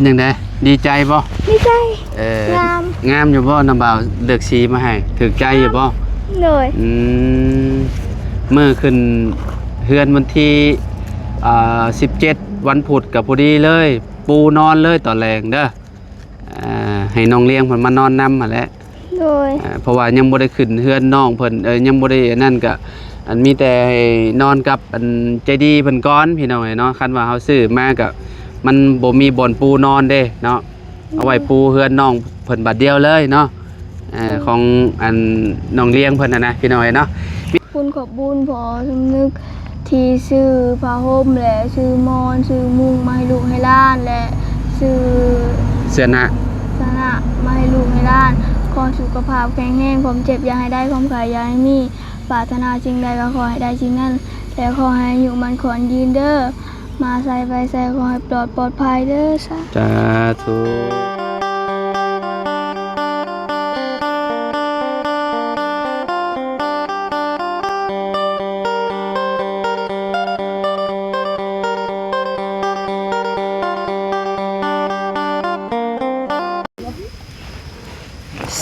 ຈັ່ງໃດ? ດີໃຈບໍ່? ດີໃຈ. ເອີ ງາມ. ງາມຢູ່ບໍ່? ນ້ຳບ່າວເລືອກສີມາໃຫ້ ຖືກໃຈຢູ່ບໍ່? ໂດຍ. ອືມ ມື້ຂຶ້ນເຮືອນວັນທີ ອ່າ ສິບເຈັດ ວັນພຸດ ກໍພໍດີເລີຍ ປູນອນເລີຍຕອນແລງເດີ. ອ່າ ໃຫ້ນ້ອງລ້ຽງເພິ່ນມານອນນຳຫັ້ນແຫຼະ. ໂດຍ. ອ່າ ເພາະວ່າຍັງບໍ່ໄດ້ຂຶ້ນເຮືອນນ້ອງເພິ່ນ ເອີ ຍັງບໍ່ໄດ້ອັນນັ້ນ ກະ ອັນ ມີແຕ່ໃຫ້ນອນກັບ ອັນ ໃຈດີເພິ່ນກ່ອນ ພີ່ນ້ອງເອີຍເນາະ. ຄັນວ່າເຮົາຊື້ມາກະ ມັນບໍ່ມີບ່ອນປູນອນເດ້ເນາະ. ໂດຍ. ເອົາໄວ້ປູເຮືອນນ້ອງເພິ່ນບາດດຽວເລີຍເນາະ. ເອີ ໂດຍ. ຂອງ ອັນ ນ້ອງລ້ຽງເພິ່ນຫັ້ນນະ ພີ່ນ້ອງເອີຍເນາະ. ຂອບຄຸນຂອບບຸນພໍ່ສົມນຶກ ທີ່ຊື້ຜ້າຫົ່ມ ແລະ ຊື້ໝອນ ຊື້ມຸ້ງມາໃຫ້ລູກໃຫ້ຫຼານ ແລະ ຊື້ເສື້ອໜ້າ ເສື້ອໜ້າມາໃຫ້ລູກໃຫ້ຫຼານ. ຂໍສຸຂະພາບແຂງແຮງ ຄວາມເຈັບຢ່າໃຫ້ໄດ້ ຄວາມໄຂ້ຢ່າໃຫ້ມີ. ປາດຖະໜາສິ່ງໃດກໍຂໍໃຫ້ໄດ້ສິ່ງນັ້ນ ແລະ ຂໍໃຫ້ອາຍຸໝັ້ນຂວັນຍືນເດີ. ມາໃສໄປໃສຂໍໃຫ້ປອດ ປອດໄພເດີ. ສາ ສາທຸ.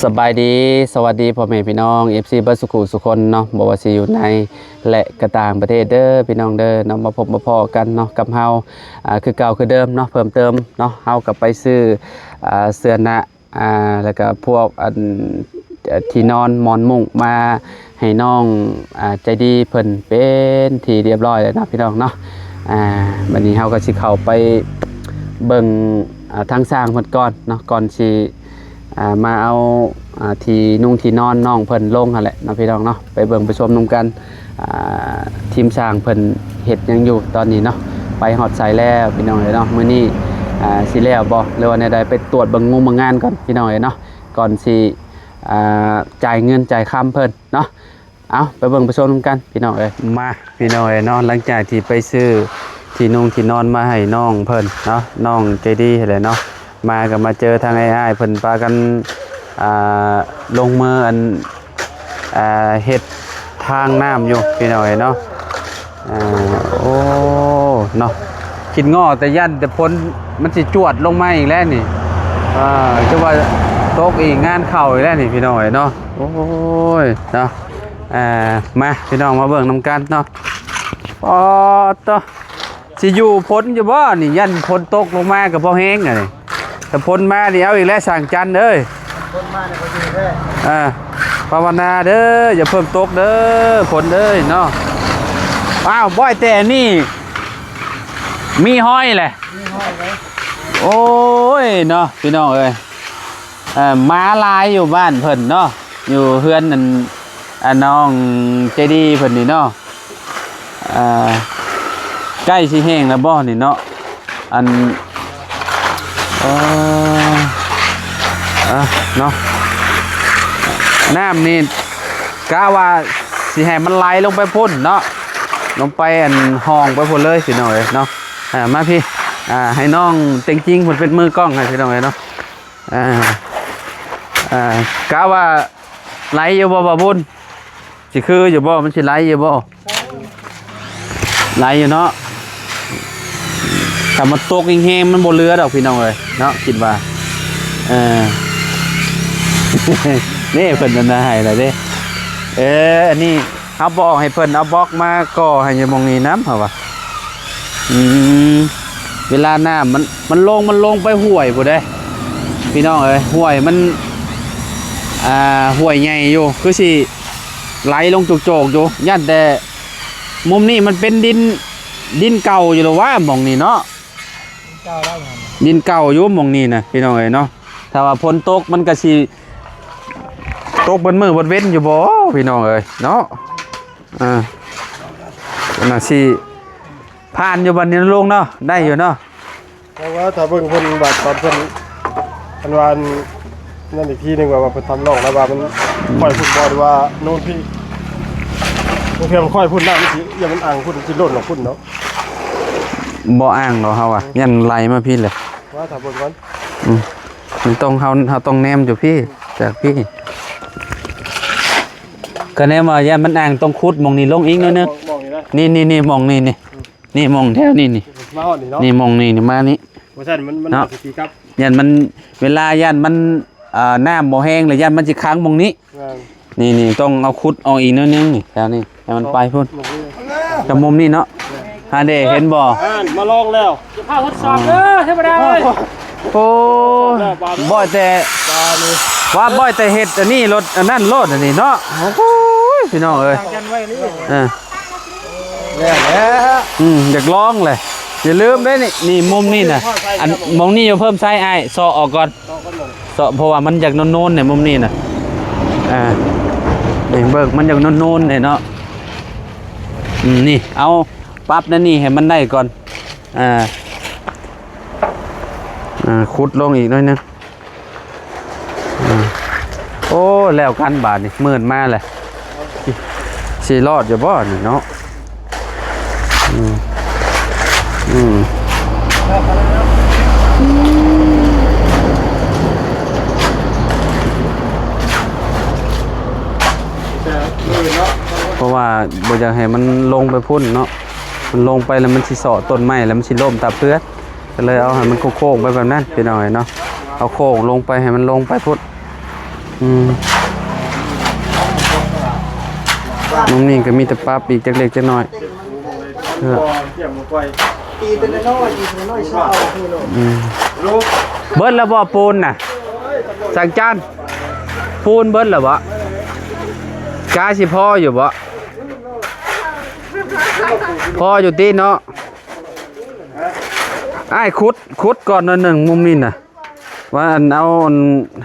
ສະບາຍດີ ສະຫວັດດີພໍ່ແມ່ພີ່ນ້ອງ ເອັຟຊີ ເບິດສູ່ຄູ່ສູ່ຄົນເນາະ ບໍ່ວ່າຊິຢູ່ໃນ ແລະ ກະຕ່າງປະເທດເດີພີ່ນ້ອງເດີເນາະ. ມາພົບມາພໍ້ກັນເນາະກັບເຮົາ ອ່າ ຄືເກົ່າຄືເດີມເນາະ. ເພີ່ມເຕີມເນາະ ເຮົາກໍໄປຊື້ ອ່າ ເສື້ອໜ້າ ອ່າ ແລ້ວກໍພວກອັນ ເອີ ທີ່ນອນໝອນມຸ້ງມາໃຫ້ນ້ອງ ອ່າ ໃຈດີເພິ່ນເປັນທີ່ຮຽບຮ້ອຍແລ້ວເນາະ ພີ່ນ້ອງເນາະ. ອ່າ ບັດນີ້ເຮົາກໍຊິເຂົ້າໄປເບິ່ງ ອ່າ ທາງຊ່າງເພິ່ນກ່ອນເນາະ ກ່ອນຊິ ອ່າ ມາເອົາ ອ່າ ທີ່ນຸ່ງທີ່ນອນນ້ອງເພິ່ນລົງຫັ້ນແຫຼະເນາະ ພີ່ນ້ອງເນາະ. ໄປເບິ່ງໄປຊົມນຳກັນ ອ່າ ທີມຊ່າງເພິ່ນເຮັດຫຍັງຢູ່ຕອນນີ້ເນາະ. ໄປຮອດໃສແລ້ວ ພີ່ນ້ອງເອີຍເນາະ. ມື້ນີ້ ອ່າ ຊິແລ້ວບໍ່ ຫຼືວ່າແນວໃດ? ໄປຕວດເບິ່ງງົບປະມານກ່ອນ ພີ່ນ້ອງເອີຍເນາະ ກ່ອນຊິ ອ່າ ຈ່າຍເງິນຈ່າຍຄຳເພິ່ນເນາະ. ເອົາ ໄປເບິ່ງໄປຊົມນຳກັນ ພີ່ນ້ອງເອີຍ. ມາ ພີ່ນ້ອງເອີຍເນາະ ຫຼັງຈາກທີ່ໄປຊື້ທີ່ນຸ່ງທີ່ນອນມາໃຫ້ນ້ອງເພິ່ນເນາະ ນ້ອງໃຈດີຫັ້ນແຫຼະເນາະ. ມາກໍມາເຈີທາງອ້າຍໆເພິ່ນພາກັນ ອ່າ ລົງມືອັນ ອ່າ ເຮັດທາງນ້ຳຢູ່ ພີ່ນ້ອງເອີຍເນາະ. ອ່າ ໂອ້ ເນາະ ຄິດງໍ້ແຕ່ຢ້ານແຕ່ຝົນມັນຊິຈວດລົງມາອີກແລ້ວນີ້. ອ່າ ຄືວ່າຕົກອີກ ງານເຂົ້າອີກແລ້ວນີ້ ພີ່ນ້ອງເອີຍເນາະ. ໂອ້ຍ ເນາະ. ອ່າ ມາ ພີ່ນ້ອງມາເບິ່ງນຳກັນເນາະ. ອໍ ໂຕ ຊິຢູ່ພົ້ນຢູ່ບໍ່ນີ້? ຢ້ານຝົນຕົກລົງມາກໍພໍແຮງອັນນີ້. ຖ້າຝົນມານີ້ເອົາອີກແລ້ວ ຊ່າງຈັນເອີຍ. ຝົນມານີ້ກໍຢູ່ແທ້. ອ່າ ພາວະນາເດີ ຢ່າເພີ່ງຕົກເດີ ຝົນເອີຍເນາະ. ອ້າວ ບໍ່ແຕ່ນີ້ມີຮອຍແຫຼະ. ມີຮອຍເລີຍ. ໂອ້ຍ ເນາະ ພີ່ນ້ອງເອີຍ. ເອີ ໝາຫຼາຍຢູ່ບ້ານເພິ່ນເນາະ ຢູ່ເຮືອນອັນ ອັນນ້ອງໃຈດີເພິ່ນນີ້ເນາະ. ອ່າ ໃກ້ຊິແຫ້ງແລ້ວບໍ່ນີ້ເນາະ? ອັນ ເອີ ເອີ ເນາະ ນ້ຳນີ້ກະວ່າຊິໃຫ້ມັນໄຫຼລົງໄປພຸ້ນເນາະ ລົງໄປອັນຮ່ອງໄປພຸ້ນເລີຍ ພີ່ນ້ອງເອີຍເນາະ. ອ່າ ມາພີ້ ອ່າ ໃຫ້ນ້ອງເຕັງຈິງເພິ່ນເປັນມືກ້ອງໃຫ້ ພີ່ນ້ອງເອີຍເນາະ. ອ່າ ອ່າ ກະວ່າໄຫຼຢູ່ບໍ່ ບ່າວບຸນ? ຊິຄືຢູ່ບໍ່? ມັນຊິໄຫຼຢູ່ບໍ່? ໄຫຼຢູ່ເນາະ. ຖ້າມັນຕົກແຮງໆ ມັນບໍ່ເຫຼືອດອກ ພີ່ນ້ອງເອີຍເນາະ ຄິດວ່າ. ເອີ ນີ້ເພິ່ນອັນນັ້ນໃຫ້ແລ້ວເດ້. ເອີ ອັນນີ້ ເຮົາບອກໃຫ້ເພິ່ນເອົາບລັອກມາກໍ່ໃຫ້ຢູ່ໝ່ອງນີ້ນຳ ເຮົາວ່າ. ອືມ ເວລານ້ຳມັນ ມັນລົງ ມັນລົງໄປຫ້ວຍພຸ້ນເດ້ ພີ່ນ້ອງເອີຍ. ຫ້ວຍມັນ ອ່າ ຫ້ວຍໃຫຍ່ຢູ່ ຄືຊິໄຫຼລົງໂຈກໆຢູ່. ຢ້ານແຕ່ມຸມນີ້ມັນເປັນດິນ ດິນເກົ່າຢູ່ແລ້ວຫວາ ໝ່ອງນີ້ເນາະ. ດິນເກົ່າຢູ່ໝ່ອງນີ້ນະ ພີ່ນ້ອງເອີຍເນາະ. ຖ້າວ່າຝົນຕົກມັນກໍຊິຕົກເບິດມື້ເບິດເວັນຢູ່ບໍ່ ພີ່ນ້ອງເອີຍເນາະ. ອ່າ ໜ້າຊິຜ່ານຢູ່ບັດນີ້ນະລຸງເນາະ ໄດ້ຢູ່ເນາະ. ແຕ່ວ່າຖ້າເບິ່ງເພິ່ນບາດຕອນເພິ່ນ ອັນວ່າອັນນັ້ນອີກທີໜຶ່ງ ວ່າ ວ່າເພິ່ນທຳລອງແລ້ວວ່າມັນ ອືມ ຄ່ອຍພຸ້ນບໍ່ ຫຼືວ່າໂນ້ນພີ້ ບາງເທື່ອມັນຄ່ອຍພຸ້ນ ນ້ຳມັນຊິ ຢ້ານມັນອັ່ງພຸ້ນ ມັນຊິຫຼົ່ນອອກພຸ້ນເນາະ. ບໍ່ອັ່ງດອກ ເຮົາວ່າ ອືມ ຢ້ານໄຫຼມາພີ້ແຫຼະ. ວ່າຖ້າເບິ່ງກ່ອນ ອືມ ມັນຕ້ອງ ເຮົາ ເຮົາຕ້ອງແນມຢູ່ພີ້ ຈາກພີ້ ກະແນມວ່າຢ້ານມັນອັ່ງ ຕ້ອງຂຸດໝ່ອງນີ້ລົງອີກໜ້ອຍໜຶ່ງ. ໝ່ອງນີ້ນະ ນີ້ໆໆ ໝ່ອງນີ້ນີ້ ອືມ ນີ້ໝ່ອງແຖວນີ້ນີ້ ມາຮອດນີ້ເນາະ ນີ້ໝ່ອງນີ້ນີ້ ມານີ້ ບໍ່ຊັ້ນມັນ ມັນ ເນາະ ອາດຊິຕີກັບ ຢ້ານມັນ ເວລາຢ້ານມັນ ເອີ ນ້ຳບໍ່ແຮງ ແລ້ວຢ້ານມັນຊິຂັງໝ່ອງນີ້. ແມ່ນ ນີ້ໆ ຕ້ອງເອົາຂຸດອອກອີກໜ້ອຍໜຶ່ງນີ້ ແຖວນີ້ໃຫ້ມັນໄປພຸ້ນ ແມ່ນ ກັບມຸມນີ້ເນາະ. ແມ່ນ ຫາເດ້ ເຫັນບໍ່? ອ່ານ ມາລອງແລ້ວ ຈະພາທົດສອບເດີ ເທວະດາເອີຍ. ໂອ້ຍ ບໍ່ແຕ່ ວ່າບໍ່ແຕ່ເຮັດອັນນີ້ໂລດ ອັນນັ້ນໂລດ ອັນນີ້ເນາະ. ໂອ້ຍ ພີ່ນ້ອງເອີຍ ເອີ ແລ້ວ ອືມ ຢາກລອງແຫຼະ. ຢ່າລືມເດ້ນີ້ ນີ້ ມຸມນີ້ນະ ອັນ ໝ່ອງນີ້ຢ່າເພີ່ມໃສ່ອ້າຍ ເຊາະອອກກ່ອນ ເຊາະ ເພາະວ່າມັນຢາກໂນນໆ ໃນມຸມນີ້ນະ. ອ່າ ນີ້ເບິ່ງ ມັນຢາກໂນນໆ ເດ້ເນາະ. ອືມ ນີ້ ເອົາປັບແນວນີ້ໃຫ້ມັນໄດ້ກ່ອນ. ອ່າ ອ່າ ຂຸດລົງອີກໜ້ອຍໜຶ່ງ. ອ່າ ໂອ້ ແລ້ວກັນບາດນີ້ ໝື່ນມາແຫຼະ ຊິລອດຢູ່ບໍ່ນີ້ເນາະ? ອືມ ອືມ ເພາະວ່າບໍ່ຢາກໃຫ້ມັນລົງໄປພຸ້ນເນາະ, ມັນລົງໄປແລ້ວມັນຊິເຊາະຕົ້ນໄມ້ ແລ້ວມັນຊິລົ້ມທັບເຮືອນ. ກໍເລີຍເອົາໃຫ້ມັນໂຄ້ງໆ ໄປແບບນັ້ນ ພີ່ນ້ອງເອີຍເນາະ, ເອົາໂຄ້ງລົງໄປ ໃຫ້ມັນລົງໄປພຸ້ນ. ອືມ ໝ່ອງນີ້ກໍມີແຕ່ປັບອີກຈັກເລັກຈັກນ້ອຍ. ເອີ ຕີແຕ່ນ້ອຍໆ ຕີແຕ່ນ້ອຍໆ ຊາວກິໂລ. ອືມ ເບິດແລ້ວບໍ່ປູນນະ? ສັງຈານ ປູນເບິດແລ້ວບໍ່? ກາຊິພໍຢູ່ບໍ່? ພໍຢູ່ຕິເນາະ. ອ້າຍ ຂຸດ ຂຸດກ່ອນໜ້ອຍໜຶ່ງ ມຸມນີ້ນະ ວ່າອັນ ເອົາອັນ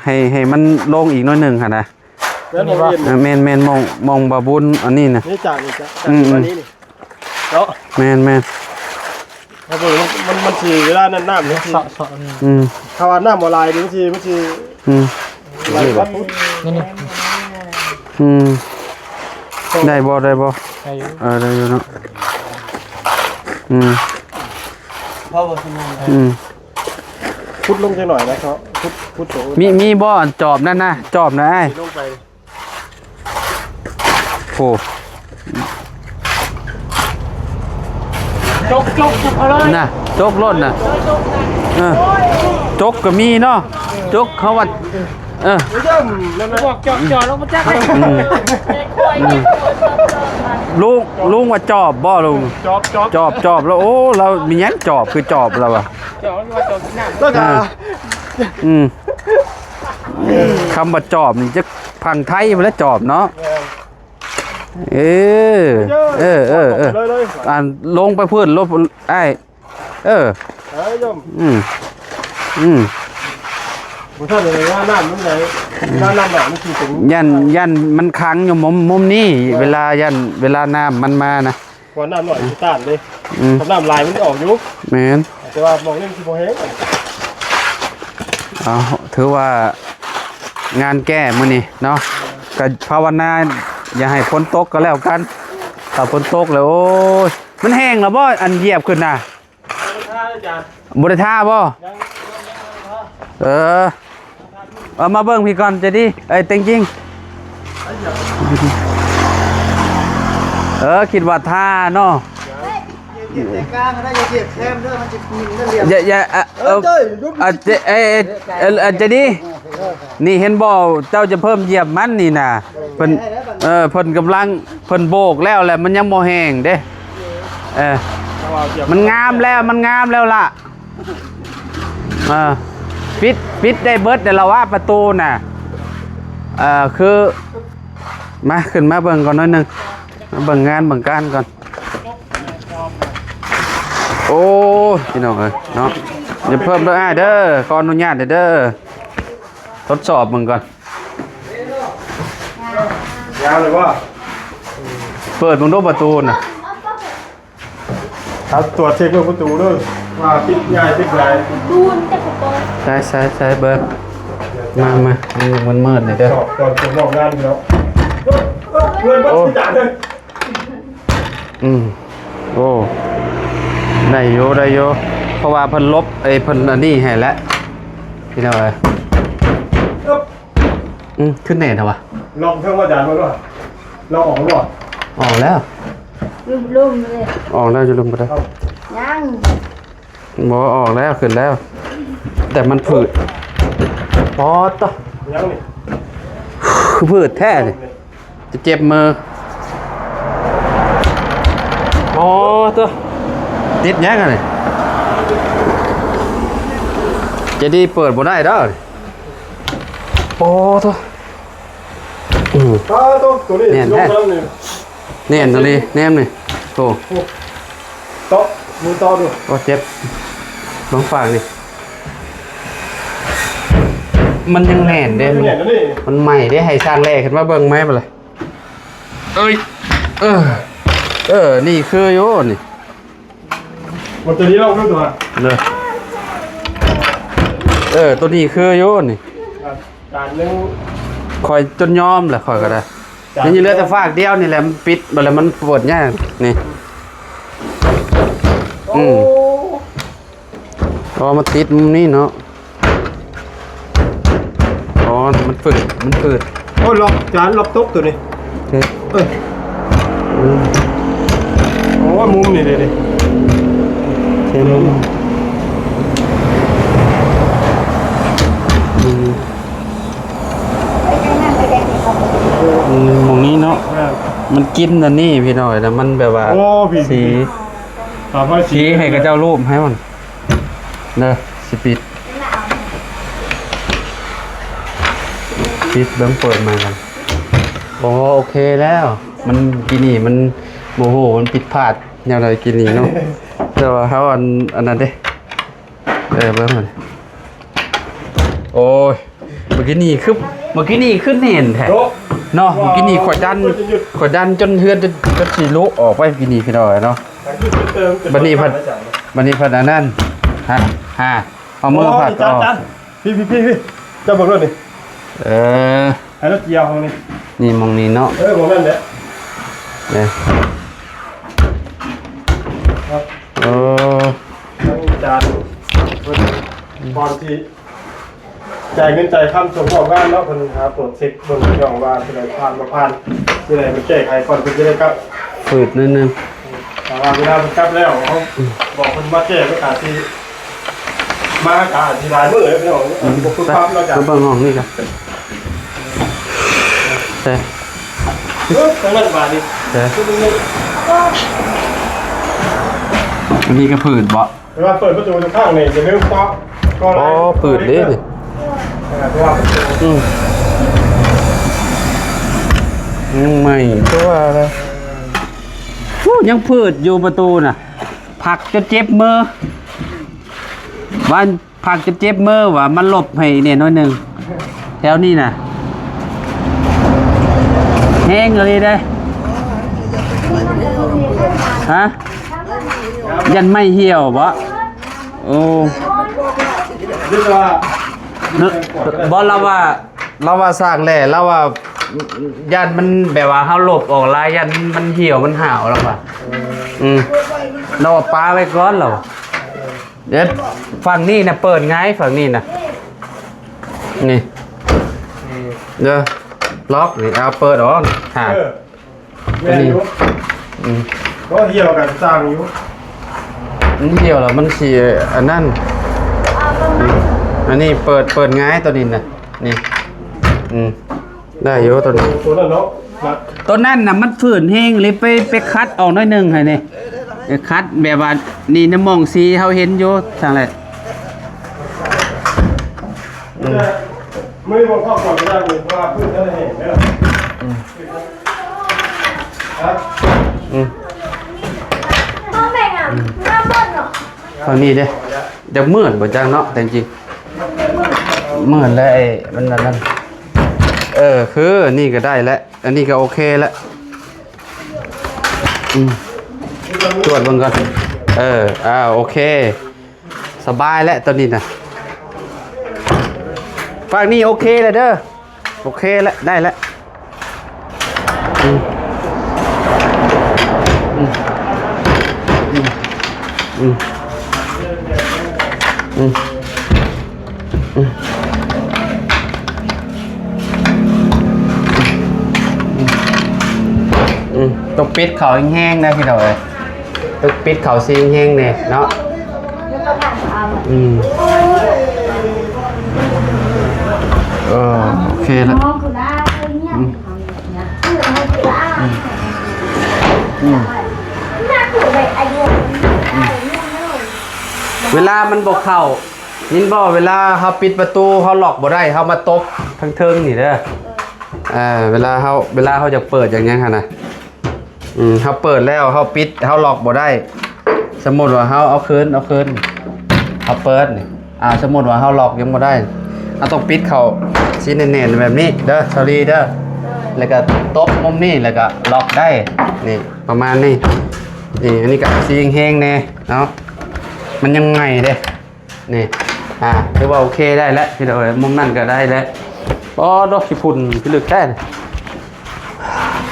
ໃຫ້ ໃຫ້ມັນລົງອີກໜ້ອຍໜຶ່ງຫັ້ນນະ. ແມ່ນບໍ່? ເອີ ແມ່ນໆ ໝ່ອງ ໝ່ອງບ່າວບຸນອັນນີ້ນະ. ນີ້ຈ້າ ນີ້ຈ້າ ອືມໆ ອັນນີ້ນີ້ເນາະ. ແມ່ນໆ ເຮົາເບິ່ງ ມັນ ມັນ ມັນຊິ ເວລານັ້ນນ້ຳມັນຊິ ເຊາະ ເຊາະ ອືມ ຖ້າວ່ານ້ຳບໍ່ຫຼາຍນີ້ ມັນຊິ ມັນຊິ ອືມ ໄຫຼວັດພຸ້ນ ນີ້ໆ ອືມ ໄດ້ບໍ່? ໄດ້ບໍ່? ໄດ້ຢູ່ ເອີ ໄດ້ຢູ່ເນາະ. ອືມ ພໍບໍ່? ອືມ ຂຸດລົງຈັກໜ້ອຍນະ ເພາະຂຸດ ຂຸດໂຕ ມີ ມີບໍ່? ອັນຈອບນັ້ນນະ ຈອບນະອ້າຍ ລົງໄປ. ໂອ້ ຈົກ ຈົກ ຈົກເອົາເລີຍນະ ຈົກໂລດນະ. ເອີ ຈົກກໍມີເນາະ ຈົກເຂົາວ່າ ເອີ ບອກຈອບ ຈອບລົງມາຈັກ. ອືມ ອືມ ລຸງ ລຸງວ່າຈອບບໍ່ລຸງ? ຈອບ ຈອບ ຈອບ ຈອບແລ້ວ. ໂອ້ ລາວມີຫຍັງຈອບ ຄືຈອບລາວວ່າ ຈອບ ວ່າຈອບກິນນ້ຳ ແລ້ວກໍ ອ່າ ອືມ ຄຳວ່າຈອບນີ້ຈັກຝັ່ງໄທພຸ້ນແຫຼະ ຈອບເນາະ. ເອີ ເອີ ເອີ ເອີ ເອີ ເອີ ເອີ ອັນ ລົງໄປພຸ້ນ ລົງ ອ້າຍ ເອີ ເອີ ອືມ ອືມ ບໍ່ທັນໄດ້ວ່ານ້ຳມັນໄດ້ ອືມ ເວລານ້ຳຫຼາຍມັນຊິເປັນ ຢ້ານ ຢ້ານມັນຂັງຢູ່ມຸມ ມຸມນີ້ ເອີ ເວລາ ຢ້ານເວລານ້ຳມັນມານະ. ເພາະນ້ຳໜ້ອຍມັນຊິຕ້ານເດ້ ອືມ ຄັນນ້ຳຫຼາຍມັນອອກຢູ່. ແມ່ນ ແຕ່ວ່າໝ່ອງນີ້ມັນຊິບໍ່ແຮງ. ເອົາ ຖືວ່າງານແກ້ມື້ນີ້ເນາະ ກໍພາວະນາຢ່າໃຫ້ຝົນຕົກກໍແລ້ວກັນ. ຖ້າຝົນຕົກແລ້ວ ໂອ້ຍ ມັນແຫ້ງແລ້ວບໍ່ ອັນຢຽບຂຶ້ນນະ? ບໍ່ໄດ້ທາບໍ່? ເອີ ເອົາມາເບິ່ງພີ້ກ່ອນ ໃຈດີ ເອີຍ ເຕັງຈິງ. ເອີ ຄິດວ່າທາເນາະ. ຢ່າ ຢ່າ ເອີ ເອີ ເອີ ໃຈດີ. ນີ້ເຫັນບໍ່ ເຈົ້າຈະເພີ່ມຢຽບມັນນີ້ນະ. ເພິ່ນ ເອີ ເພິ່ນກຳລັງ ເພິ່ນໂບກແລ້ວ ແລ້ວມັນຍັງບໍ່ແຫ້ງເດ້. ເອີ ມັນງາມແລ້ວ ມັນງາມແລ້ວລະ. ເອີ ປິດ ປິດໄດ້ເບິດແລ້ວລະວ່າປະຕູນະ. ເອີ ຄື ມາ ຂຶ້ນມາເບິ່ງກ່ອນໜ້ອຍໜຶ່ງ ມາເບິ່ງງານເບິ່ງການກ່ອນ. ໂອ້ຍ ພີ່ນ້ອງເອີຍເນາະ ຢ່າເພີ່ມເດີອ້າຍເດີ ຂໍອະນຸຍາດເດີ ທົດສອບເບິ່ງກ່ອນ. ຍາວເລີຍບໍ່? ເປີດເບິ່ງດູປະຕູນະ. ເອົາ ຕວດເຊັກເບິ່ງປະຕູເດີ ວ່າປິດງ່າຍ ປິດງ່າຍ. ປະຕູນແຕ່ປະຕູ. ໃສ່ ໃສ່ ໃສ່ເບິ່ງ ມາ ມາ ມັນມືດໆ ນີ້ເດີ. ຕອນ ຕອນເປັນນອກງານເນາະ ເພື່ອນມັນ ໂອ້ ຊິຈາກເດີ. ອືມ ໂອ້ ໄດ້ຢູ່ ໄດ້ຢູ່ ເພາະວ່າເພິ່ນຫຼົບ ເອີ ເພິ່ນອັນນີ້ໃຫ້ແລ້ວ ພີ່ນ້ອງເອີຍ. ອືມ ຂຶ້ນແໜ້ນແທ້ວະ. ລອງເທິງວ່າຈານເບິ່ງດູ ລອງອອກບໍ່? ອອກແລ້ວ ລຸ່ມໆ ເລີຍ ອອກແລ້ວ ຢູ່ລຸ່ມກໍໄດ້. ຍັງ ບໍ່ ອອກແລ້ວ ຂຶ້ນແລ້ວ ແຕ່ມັນຜືດ. ປອດໂທ້ ຍັງນີ້ ຄືຜືດແທ້ນີ້ ຈະເຈັບມື. ປອດໂທ້ ຕິດຫຍັງອັນນີ້ ຈະດີເປີດບໍ່ໄດ້ດອກ. ປອດໂທ້ ອືມ ປາດໂທ້ ໂຕນີ້ ແໜ້ນແທ້ ລົງມາແລ້ວນີ້ ແໜ້ນອີ່ຫຼີ ແໜ້ນນີ້ ໂອ້ ໂອ້ ເຕາະ ມືເຕາະດູ ໂອ້ ເຈັບ ເບິ່ງຟາກນີ້ ມັນຍັງແໜ້ນເດ້ ມັນຍັງແໜ້ນຢູ່ນີ້ ມັນໃໝ່ເດ້ ໃຫ້ຊ່າງແລ່ຂຶ້ນມາເບິ່ງໃໝ່ບັດລະ ເອີຍ ເອີ ເອີ ນີ້ຄືຢູ່ນີ້. ມັນຕົວນີ້ລອງດູຕົວະ ເດີ ເອີ ຕົວນີ້ຄືຢູ່ນີ້ ຈານໜຶ່ງ ຂ້ອຍຈົນຍອມແຫຼະ ຂ້ອຍກໍໄດ້ ຈານ ຍັງເຫຼືອແຕ່ຟາກດຽວນີ້ແຫຼະ ມັນປິດ ບັດແລ້ວມັນເປີດຍາກນີ້ ໂອ້ ອືມ ອໍ ມັນຕິດມຸມນີ້ເນາະ. ອໍ ມັນຝືດ ມັນຝືດ ໂອ້ຍ ລັອກ ຈານລັອກຕົກຕົວນີ້ ເອີ ເອີ ອືມ ໂອ້ຍ ມຸມນີ້ເດ້ ເດ້ ເຫັນ ອືມ ອືມ ໝ່ອງນີ້ເນາະ ມັນກິນອັນນີ້ພີ່ນ້ອງ ແລ້ວມັນແບບວ່າ ໂອ້ ພີ່ ສີ ສີໃຫ້ເຂົາເຈົ້າລູບໃຫ້ມັນ ເດີ ຊິປິດ ປິດເບິ່ງ ເປີດໃໝ່ກັນ. ອໍ ໂອເຄແລ້ວ ມັນກີ້ນີ້ມັນ ໂອ້ໂຫ ມັນຜິດພາດແນວໃດກີ້ນີ້ເນາະ ແຕ່ວ່າເຮົາອັນ ອັນນັ້ນເດ້ ເອີ ເບິ່ງມັນ ໂອ້ຍ ເມື່ອກີ້ນີ້ຄື ເມື່ອກີ້ນີ້ຄືແໜ້ນແທ້ ໂອ້ ເນາະ ເມື່ອກີ້ນີ້ຂ້ອຍດັນ ຂ້ອຍດັນຈົນເຮືອນ ຈົນ ຈົນຊິລຸອອກໄປ ເມື່ອກີ້ນີ້ພີ່ນ້ອງເນາະ. ບັດນີ້ພັດ ບັດນີ້ພັດອັນນັ້ນ ຮະ ຮະ ເອົາມືພັດ ໂອ້ຍ ຈານ ອໍ ຈານ ພີ່ ພີ່ ພີ່ ພີ່ ເຈົ້າເບິ່ງໂລດນີ້ ເອີ ໃຫ້ລາວເຈຍເອົານີ້ ນີ້ ໝ່ອງນີ້ເນາະ ເອີ ໝ່ອງນັ້ນແຫຼະ ເອີ ໂອ້ ຈານ ເພິ່ນ ກ່ອນທີ່ ຈ່າຍເງິນຈ່າຍຄຳສົ່ງມອບງານເນາະ ເພິ່ນຫາກວດເຊັກເບິ່ງພີ່ນ້ອງວ່າຊິໄດ້ຜ່ານບໍ່ຜ່ານ ຊິໄດ້ມາແກ້ໄຂກ່ອນເພິ່ນຊິໄດ້ກັບ ຝືດໜ້ອຍໜຶ່ງ ຖ້າວ່າເວລາເພິ່ນກັບແລ້ວ ເຮົາ ອືມ ບອກເພິ່ນມາແກ້ ມັນກະຊິ ມາກະຊິຫຼາຍມື້ເດ້ພີ່ນ້ອງ ອືມ ບໍ່ປຶບປັບແລ້ວກະ ໄປເບິ່ງຫ້ອງນີ້ກະ ແຊ ເອີ ທາງນັ້ນບາດນີ້ ແຊ ອັນນີ້ກະຝືດບໍ? ເວລາເປີດປະຕູທຸກຄັ້ງນີ້ ຢ່າລືມເກາະ ເກາະ ອໍ ຝືດເດ້ນີ້ ເອີ ເພາະວ່າ ອືມ ຍັງໃໝ່ຄືວ່າລະ ໂອ້ ຍັງຝືດຢູ່ປະຕູນະ ຜັກຈົນເຈັບມື ວ່າຜັກຈົນເຈັບມື ວ່າມາຫຼົບໃຫ້ແດ່ໜ້ອຍໜຶ່ງ ແຖວນີ້ນະ ແຮງອີ່ຫຼີເດ້ ຮະ? ຢ້ານໄມ້ຫ່ຽວບໍ? ໂອ້ ເນາະ ບໍ່ ລາວວ່າ ລາວວ່າຊ່າງແຫຼະ ລາວວ່າຢ້ານມັນແບບວ່າເຮົາຫຼົບອອກຫຼາຍ ຢ້ານມັນຫ່ຽວມັນຫາວ ລາວວ່າ ອືມ ລາວວ່າປະໄວ້ກ່ອນ ລາວວ່າ ເດ ຝັ່ງນີ້ນະເປີດງ່າຍ ຝັ່ງນີ້ນະ ນີ້ ເດີ ລັອກນີ້ ເອົາເປີດອອກ ຫາ ເອີ ແມ່ນຢູ່ ອືມ ບໍ່ຫ່ຽວກະຊ່າງຢູ່ ມັນຫ່ຽວແລ້ວມັນຊິອັນນັ້ນ ອັນນີ້ເປີດ ເປີດງ່າຍໂຕນີ້ນະ ນີ້ ອືມ ໄດ້ຢູ່ໂຕນີ້ ໂຕນັ້ນເນາະ ໂຕນັ້ນນະມັນຝືດແຮງເລີຍ ໄປ ໄປຂັດອອກໜ້ອຍໜຶ່ງໃຫ້ນີ້ ເອີ ຂັດແບບວ່ານີ້ນະ ໝ່ອງສີເຮົາເຫັນຢູ່ທາງແລະ ອືມ ມື້ນີ້ບໍ່ເຂົ້າກ່ອນກໍໄດ້ ເພາະວ່າພື້ນມັນແຫ້ງແລ້ວ ອືມ ຮະ ອືມ ພໍ່ແມ່ງາມ ງາມໝົດເນາະ ຝັ່ງນີ້ເດ້ ຢາກມືດບໍ່ຈັກເນາະ ແຕ່ຈິງ ມືດແລ້ວໄອ້ມັນອັນນັ້ນ ເອີ ຄືນີ້ກໍໄດ້ແລ້ວ ອັນນີ້ກໍໂອເຄແລ້ວ ອືມ ຕວດເບິ່ງກ່ອນ ເອີ ອ່າ ໂອເຄ ສະບາຍແລ້ວໂຕນີ້ນະ ຝັ່ງນີ້ໂອເຄແລ້ວເດີ ໂອເຄແລ້ວ ໄດ້ແລ້ວ ອືມ ອືມ ອືມ ອືມ ອືມ ອືມ ອືມ ຕ້ອງປິດເຂົ້າແຮງໆ ນະພີ່ນ້ອງເອີຍ ຕ້ອງປິດເຂົ້າຊິງແຮງແດ່ເນາະ. ອືມ ເອີ ໂອເຄລະ ອືມ ອືມ ອືມ ເວລາມັນບໍ່ເຂົ້າ ຍິນບໍ່? ເວລາເຮົາປິດປະຕູ ເຮົາລັອກບໍ່ໄດ້ ເຮົາມາຕົບທາງເທິງນີ້ເດີ ເອີ ເວລາເຮົາ ເວລາເຮົາຢາກເປີດຢາກຫຍັງຫັ້ນນະ ອືມ ເຮົາເປີດແລ້ວ ເຮົາປິດ ເຮົາລັອກບໍ່ໄດ້. ສົມມຸດວ່າເຮົາເອົາຄືນ ເອົາຄືນ ເຮົາເປີດນີ້ ອ່າ ສົມມຸດວ່າເຮົາລັອກຍັງບໍ່ໄດ້ ເຮົາຕ້ອງປິດເຂົ້າຊີ້ແໜ້ນໆ ແບບນີ້ເດີ ສາວລີເດີ ແລ້ວກໍຕົບມຸມນີ້ ແລ້ວກໍລັອກໄດ້ ນີ້ ປະມານນີ້ ນີ້ ອັນນີ້ກໍສີແຮງໆ ແດ່ເນາະ ມັນຍັງໃໝ່ເດ້. ນີ້ ອ່າ ຖືວ່າໂອເຄໄດ້ແລ້ວພີ່ນ້ອງເອີຍ ມຸມນັ້ນກໍໄດ້ແລ້ວ. ອໍ ດອກຂີ້ຝຸ່ນພິລຶກແທ້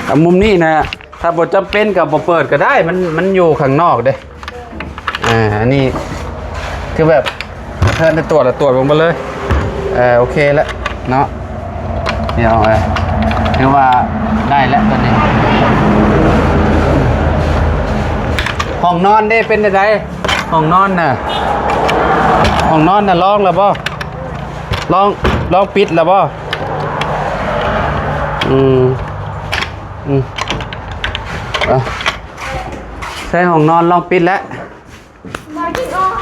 ອ່າ ມຸມນີ້ນະ ຖ້າບໍ່ຈຳເປັນກໍບໍ່ເປີດກໍໄດ້ ມັນ ມັນຢູ່ຂ້າງນອກເດ້. ອ່າ ອັນນີ້ຄືແບບ ເພິ່ນໄດ້ຕວດລະ ຕວດເບິ່ງເບິດເລີຍ. ເອີ ໂອເຄແລ້ວເນາະ ດຽວ ເອີ ຖືວ່າໄດ້ແລ້ວຕົວນີ້. ຫ້ອງນອນເດ້ ເປັນຈັ່ງໃດ? ຫ້ອງນອນນະ ຫ້ອງນອນນະ ລອງແລ້ວບໍ່? ລອງ ລອງປິດແລ້ວບໍ່? ອືມ ອືມ ອ່ະ ໃສ່ຫ້ອງນອນລອງປິດແລ້ວ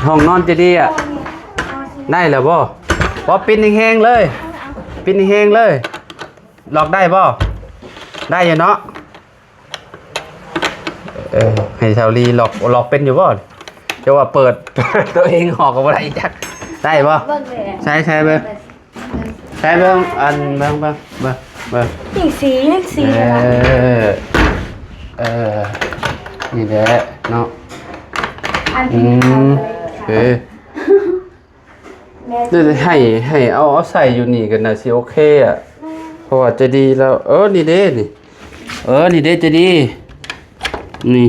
ຫ້ອງນອນຈະດີອະ ໄດ້ແລ້ວບໍ່? ບໍ່ ປິດແຮງໆ ເລີຍ ປິດແຮງໆ ເລີຍ. ລັອກໄດ້ບໍ່? ໄດ້ຢູ່ເນາະ. ເອີ ໃຫ້ສາວລີລັອກ ລັອກເປັນຢູ່ບໍ່? ຈະວ່າເປີດ ເປີດຕົວເອງອອກກໍບໍ່ໄດ້ຈັກ ໄດ້ບໍ່? ເບິ່ງແຫຼະ ໃສ່ ໃສ່ເບິ່ງ ໃສ່ເບິ່ງ ອັນ ເບິ່ງ ເບິ່ງ ເບິ່ງ ເບິ່ງ ຈັ່ງຊີ້ ຈັ່ງຊີ້ ເອີ ເອີ ນີ້ແຫຼະເນາະ ອັນ ອືມ ເອີ. ແມ່ນ ໃຫ້ ໃຫ້ເອົາ ເອົາໃສ່ຢູ່ນີ້ກໍໜ້າຊິໂອເຄອະ ແມ່ນ ເພາະວ່າໃຈດີແລ້ວ. ເອີ ນີ້ເດ້ນີ້ ເອີ ນີ້ເດ້ໃຈດີ ນີ້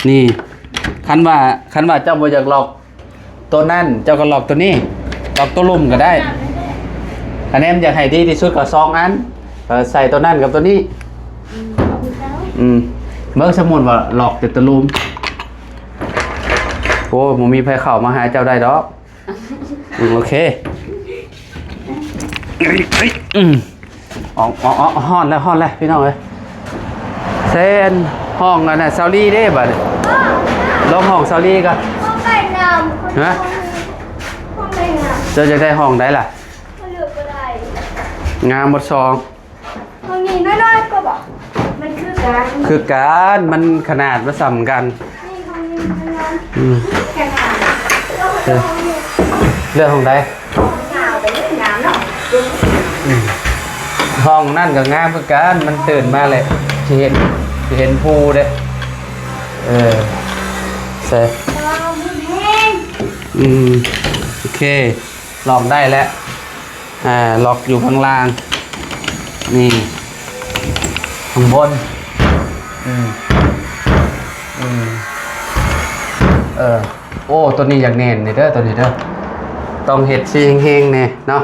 ນີ້ ຄັນວ່າ ຄັນວ່າເຈົ້າບໍ່ຢາກລັອກຕົວນັ້ນ ເຈົ້າກໍລັອກຕົວນີ້ ລັອກຕົວລຸ່ມກໍໄດ້. ອັນນີ້ມັນຢາກໃຫ້ດີທີ່ສຸດກໍສອງອັນ ເອີ ໃສ່ຕົວນັ້ນກັບຕົວນີ້. ອືມ ເບິ່ງ ສົມມຸດວ່າລັອກແຕ່ຕົວລຸ່ມ ໂອ້ ບໍ່ມີໃຜເຂົ້າມາຫາເຈົ້າໄດ້ດອກ. ອືມ ໂອເຄ ອືມ ອອກ ອອກ ອອກ ຮ້ອນແລ້ວ ຮ້ອນແລ້ວ ພີ່ນ້ອງເອີຍ. ເຊັ່ນ ຫ້ອງອັນນັ້ນ ສາວລີເດ້ບາດນີ້ ລອງຫ້ອງສາວລີກ່ອນ. ຫ້ອງໃດງາມ? ຮະ? ຫ້ອງໃດງາມ? ເຈົ້າຢາກໄດ້ຫ້ອງໃດລະ? ເລືອກບໍ່ໄດ້ ງາມໝົດສອງ. ຫ້ອງນີ້ນ້ອຍໆ ກວ່າບໍ່? ມັນຄືກັນ ຄືກັນ ມັນຂະໜາດມັນສ່ຳກັນ. ນີ້ຫ້ອງນີ້ມັນງາມ ອືມ ຂະໜາດ ເອີ ເລືອກຫ້ອງໃດ? ຫ້ອງງາມ ແຕ່ນີ້ງາມເນາະ. ອືມ ຫ້ອງນັ້ນກໍງາມຄືກັນ ມັນຕື່ນມາແຫຼະ ຊິເຫັນ ຊິເຫັນພູເດ້. ເອີ ໃສ່ ວ້າວ ມັນແຮງ ອືມ ໂອເຄ ລອງໄດ້ແລ້ວ. ອ່າ ລັອກຢູ່ຂ້າງລ່າງ ນີ້ ຂ້າງບົນ ອືມ ອືມ ເອີ ໂອ້ ຕົວນີ້ຢາກແໜ້ນນີ້ເດີ ຕົວນີ້ເດີ ຕ້ອງເຮັດຊີ້ແຮງໆ ແດ່ເນາະ.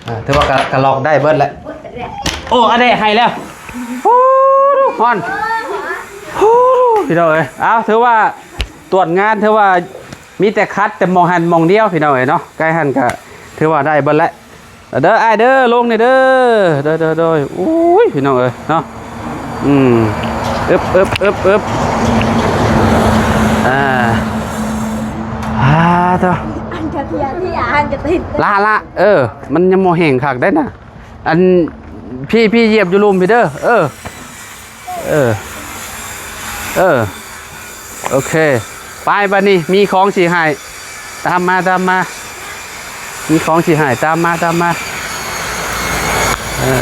ອ່າ ຖືວ່າກະ ກະລັອກໄດ້ເບິດແຫຼະ. ໂອ້ ອັນນີ້ໃຫ້ແລ້ວ ໂອ້ ຮ້ອນ ໂອ້ ພີ່ນ້ອງເອີຍ. ເອົາ ຖືວ່າຕວດງານ ຖືວ່າ ມີແຕ່ຂັດແຕ່ໝ່ອງຫັ້ນໝ່ອງດຽວ ພີ່ນ້ອງເອີຍເນາະ. ໃກ້ຫັ້ນກະຖືວ່າໄດ້ເບິດແລ້ວ ເດີອ້າຍເດີ ລົງນີ້ເດີ ໂດຍ ໂດຍ ໂດຍ. ໂອ້ຍ ພີ່ນ້ອງເອີຍເນາະ ອືມ ອຶບ ອຶບ ອຶບ ອຶບ ອ່າ ອ່າ ໂທ້ ອັນກະເທຍທີ່ອ່ານກະຕິດ ລະ ລະ ເອີ ມັນຍັງບໍ່ແຫ້ງຄັກໄດ໋ນະ. ອັນ ພີ່ ພີ່ຢຽບຢູ່ລຸ່ມພີ້ເດີ ເອີ ເອີ ເອີ ໂອເຄ ໄປ ບາດນີ້ມີຂອງຊິໃຫ້ ຕາມມາ ຕາມມາ ມີຂອງຊິໃຫ້ ຕາມມາ ຕາມມາ ເອີ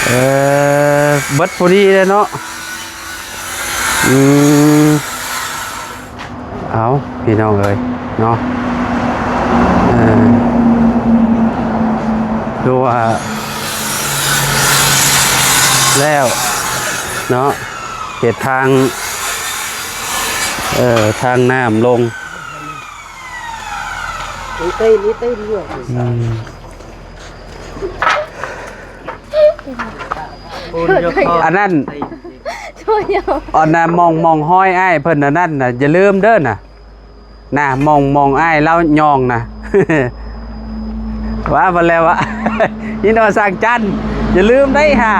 ເອີ ເບິດພໍດີເລີຍເນາະ ອືມ. ເອົາ ພີ່ນ້ອງເອີຍເນາະ ເອີ ຄືວ່າແລ້ວເນາະ ເຮັດທາງ ເອີ ທາງນ້ຳລົງ ອືມ. ອັນນັ້ນ ອັນນັ້ນ ໝ່ອງ ໝ່ອງຫ້ອຍອ້າຍເພິ່ນອັນນັ້ນນະ ຢ່າລືມເດີນະ ນະ ໝ່ອງ ໝ່ອງອ້າຍລາວຍ່ອງນະ ວ່າມາແລ້ວວະ ຍິນດີສ້າງຈັນ ຢ່າລືມໄດ້ຫາ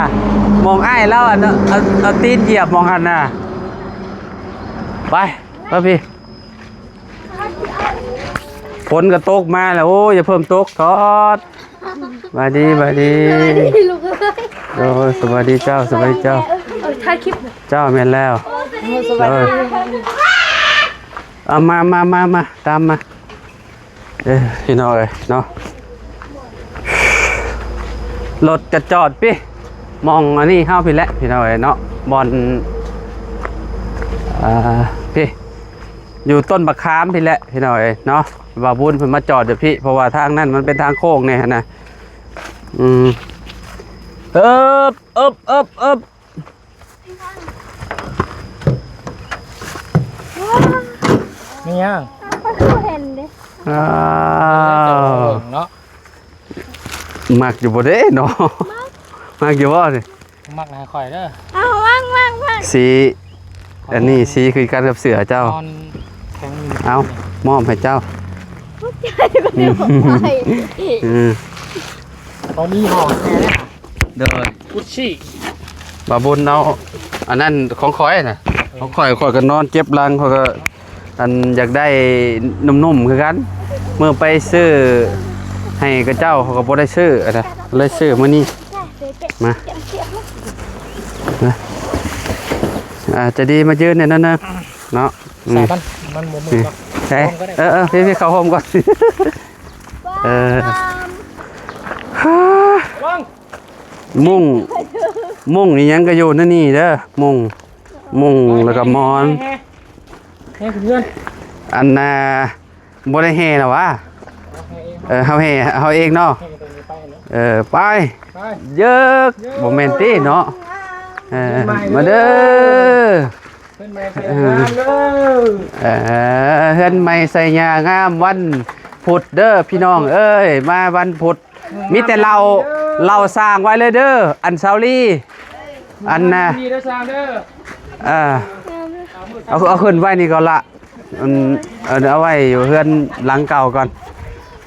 ໝ່ອງອ້າຍລາວ ອັນ ເອົາ ເອົາຕີນຢຽບໝ່ອງຫັ້ນນະ ໄປ ໄປພີ່ ຝົນກໍຕົກມາແລ້ວ ໂອ້ຍ ຢ່າເພີ່ມຕົກ ທອດ ສະບາຍດີ ສະບາຍດີ ສະບາຍດີລູກເອີຍ ໂອ້ຍ ສະບາຍດີເຈົ້າ ສະບາຍດີເຈົ້າ ເອີ ຖ່າຍຄລິບ ເຈົ້າ ແມ່ນແລ້ວ ໂອ້ຍ ສະບາຍດີ ເອີ ເອົາ ມາ ມາ ມາ ມາ ຕາມມາ ເອີ ພີ່ນ້ອງເອີຍເນາະ ລົດກະຈອດປິ ໝ່ອງອັນນີ້ເຮົາພີ້ແຫຼະ ພີ່ນ້ອງເອີຍເນາະ ບ່ອນ ອ່າ ພີ້ ຢູ່ຕົ້ນບັກຂາມພີ້ແຫຼະ ພີ່ນ້ອງເອີຍເນາະ ບ່າວບຸນເພິ່ນມາຈອດຢູ່ພີ້ ເພາະວ່າທາງນັ້ນມັນເປັນທາງໂຄ້ງແດ່ຫັ້ນນະ ອືມ ເອີບ ເອີບ ເອີບ ເອີບ ມີຫຍັງ? ເຮົາກໍບໍ່ເຫັນເດ້ ອ້າວ ເນາະ ມັກຢູ່ບໍ່ເດ້ເນາະ? ມັກ ມັກຢູ່ບໍ່ນີ້? ມັກໃຫ້ຂ້ອຍເດີ ເອົາ ວາງ ວາງ ວາງ ສີ ອັນນີ້ສີຄືກັນກັບເສື້ອເຈົ້າ ນອນແຂງ ເອົາ ມອບໃຫ້ເຈົ້າ ຂອບໃຈ ອືມ ຂອບໃຈ ອືມ ຂໍມີຫ້ອງແດ່ເດີ ກຸດຊີ ບ່າວບຸນເອົາ ອັນນັ້ນຂອງຂ້ອຍນະ ຂອງຂ້ອຍ ຂ້ອຍກໍນອນເຈັບຫຼັງ ຂ້ອຍກໍ ອັນຢາກໄດ້ໜຸ່ມໆຄືກັນ ມື້ໄປຊື້ໃຫ້ເຂົາເຈົ້າ ເຂົາກໍບໍ່ໄດ້ຊື້ນະ ເລີຍຊື້ມື້ນີ້ ມາ ມາ ອ່າ ໃຈດີມາຢືນແດ່ນັ້ນນະ ເນາະ ໃສ່ມັນ ມັນບໍ່ມືດອກ ໃສ່ ເອີ ເອີ ພີ່ໆ ເຂົ້າໂຮມກ່ອນ ເອີ ມຸ້ງ ມຸ້ງອີ່ຫຍັງກໍຢູ່ໃນນີ້ເດີ ມຸ້ງ ມຸ້ງ ແລ້ວກໍໝອນ ແຮ່ ແຮ່ຂຶ້ນເຮືອນ ອັນນ່າ ບໍ່ໄດ້ແຫ່ລະຫວາ ເອີ ເຮົາແຫ່ເຮົາເອງເນາະ ເອີ ໄປ ໄປ ເຢິກ ບໍ່ແມ່ນຕິເນາະ ເອີ ມາເດີ ເຮືອນໃໝ່ໃສ່ຫຍ້າງາມເດີ ເອີ ເຮືອນໃໝ່ໃສ່ຫຍ້າງາມ ວັນພຸດເດີພີ່ນ້ອງເອີຍ ມາວັນພຸດ ມີແຕ່ເລົ່າ ເລົ່າສ້າງໄວ້ເລີຍເດີ ອັນຊາວລີ ອັນນ່າ ເອີ ເອົາ ເອົາຂຶ້ນໄວ້ນີ້ກ່ອນລະ ອັນ ເອົາ ເອົາໄວ້ຢູ່ເຮືອນຫຼັງເກົ່າກ່ອນ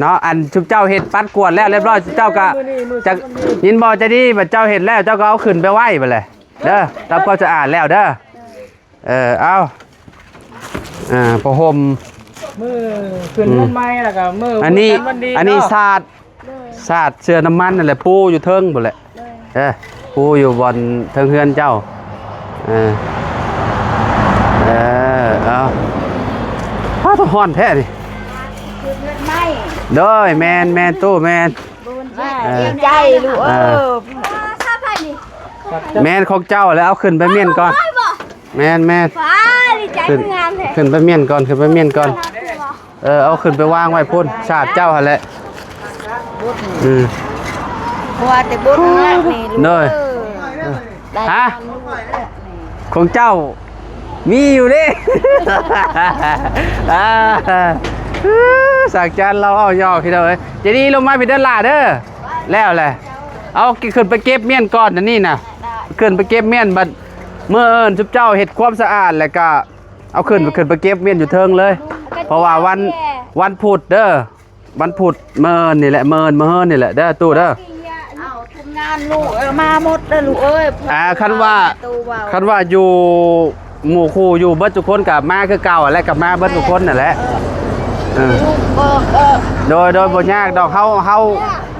ເນາະ ອັນຊຸມເຈົ້າເຮັດປັດກວາດແລ້ວລຽບຮ້ອຍ ເຈົ້າກະ ຈັກ ຍິນບໍ່ ໃຈດີ ບັດເຈົ້າເຮັດແລ້ວ ເຈົ້າກໍເອົາຂຶ້ນໄປໄວ້ບັດແຫຼະເດີ ທຳຄວາມສະອາດແລ້ວເດີ ເອີ ເອົາ ອ່າ ຜ້າຫົ່ມ ມື້ຂຶ້ນ ອືມ ເຮືອນໃໝ່ ແລ້ວກໍມື້ ອັນນີ້ ວັນດີ ອັນນີ້ ເນາະ ສາດ ສາດເຊື້ອນ້ຳມັນນັ້ນແຫຼະ ປູຢູ່ເທິງພຸ້ນແຫຼະ ເອີ ປູຢູ່ບ່ອນເທິງເຮືອນເຈົ້າ ເອີ ເອີ ເອົາ ຟ້າ ຮ້ອນແທ້ນີ້ ຄືເຮືອນໃໝ່ ໂດຍ ແມ່ນ ແມ່ນ ຕູ້ ແມ່ນ ບຸນ ເອີ ດີໃຈລູກເອີຍ ເອີ ແມ່ນຂອງເຈົ້າແລ້ວ ເອົາຂຶ້ນໄປມ້ຽນກ່ອນ ແມ່ນ ແມ່ນ ວ້າ ດີໃຈ ຂຶ້ນ ງາມແທ້ ຂຶ້ນໄປມ້ຽນກ່ອນ ຂຶ້ນໄປມ້ຽນກ່ອນ ເອີ ເອົາຂຶ້ນໄປວາງໄວ້ພຸ້ນ ສາດເຈົ້າຫັ້ນແຫຼະ ອືມ ບໍ່ວ່າແຕ່ບຸນນັ້ນແຫຼະນີ້ ໂດຍ ເອີ ຮະ ຂອງເຈົ້າມີຢູ່ເດ້ ອ່າ ສາກຈັນລາວເວົ້າຫຍອກພີ່ນ້ອງເອີຍ ໃຈດີລົງມາພີ້ເດີຫຼ້າເດີ ແລ້ວແຫຼະ ເອົາຂຶ້ນໄປເກັບມ້ຽນກ່ອນ ອັນນີ້ນະ ຂຶ້ນໄປເກັບມ້ຽນ ບັດມື້ອື່ນຊຸມເຈົ້າເຮັດຄວາມສະອາດ ແລ້ວກະເອົາຂຶ້ນ ຂຶ້ນໄປເກັບມ້ຽນຢູ່ເທິງເລີຍ ເພາະວ່າວັນ ວັນພຸດເດີ ວັນພຸດ ມື້ອື່ນນີ້ແຫຼະ ມື້ອື່ນ ມື້ຮືນີ້ແຫຼະເດີ ຕູ້ເດີ ເອົາ ທີມງານລູກເອີຍ ມາໝົດເດີລູກເອີຍ ອ່າ ຄັນວ່າ ຄັນວ່າຢູ່ ໝູ່ຄູ່ຢູ່ເບິດທຸກຄົນກໍມາຄືເກົ່າແຫຼະ ກໍມາເບິດທຸກຄົນນັ້ນແຫຼະ ເອີ ເອີ ໂດຍ ໂດຍ ບໍ່ຍາກດອກ ເຮົາ ເຮົາ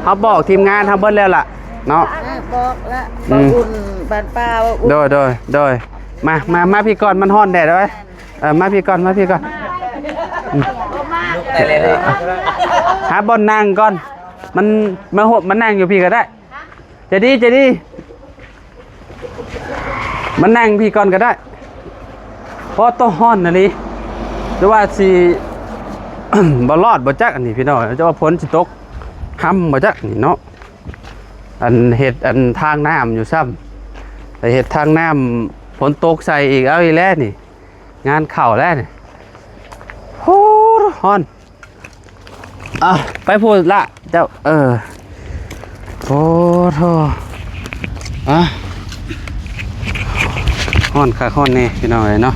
ເຮົາບອກທີມງານເຮົາເບິດແລ້ວລະເນາະ ເອີ ບອກລະ ອືມ ບໍ່ອຸ່ນ ບ້ານປ່າບໍ່ອຸ່ນ ໂດຍ ໂດຍ ໂດຍ ມາ ມາ ມາພີ້ກ່ອນ ມັນຮ້ອນແດດເວີຍ ເອີ ມາພີ້ກ່ອນ ມາພີ້ກ່ອນ ອືມ ຫາບ່ອນນັ່ງກ່ອນ ມັນ ມາໂຮມ ມານັ່ງຢູ່ພີ້ກໍໄດ້ ໃຈດີ ໃຈດີ ມານັ່ງພີ້ກ່ອນກໍໄດ້ ເພາະໂຕຮ້ອນອີ່ຫຼີ ຫຼືວ່າຊິ ບໍ່ລອດບໍ່ຈັກ ອັນນີ້ພີ່ນ້ອງ ຈະວ່າຝົນຊິຕົກຮຳບໍ່ຈັກນີ້ເນາະ ອັນເຮັດ ອັນທາງນ້ຳຢູ່ຊ້ຳ ໄປເຮັດທາງນ້ຳ ຝົນຕົກໃສ່ອີກ ເອົາອີກແລ້ວນີ້ ງານເຂົ້າແລ້ວນີ້ ໂອ້ ຮ້ອນ ອ່ະ ໄປພຸ້ນລະເຈົ້າ ເອີ ໂອ້ໂທ້ ອ່ະ ຮ້ອນຄັກຮ້ອນແນ່ພີ່ນ້ອງເອີຍເນາະ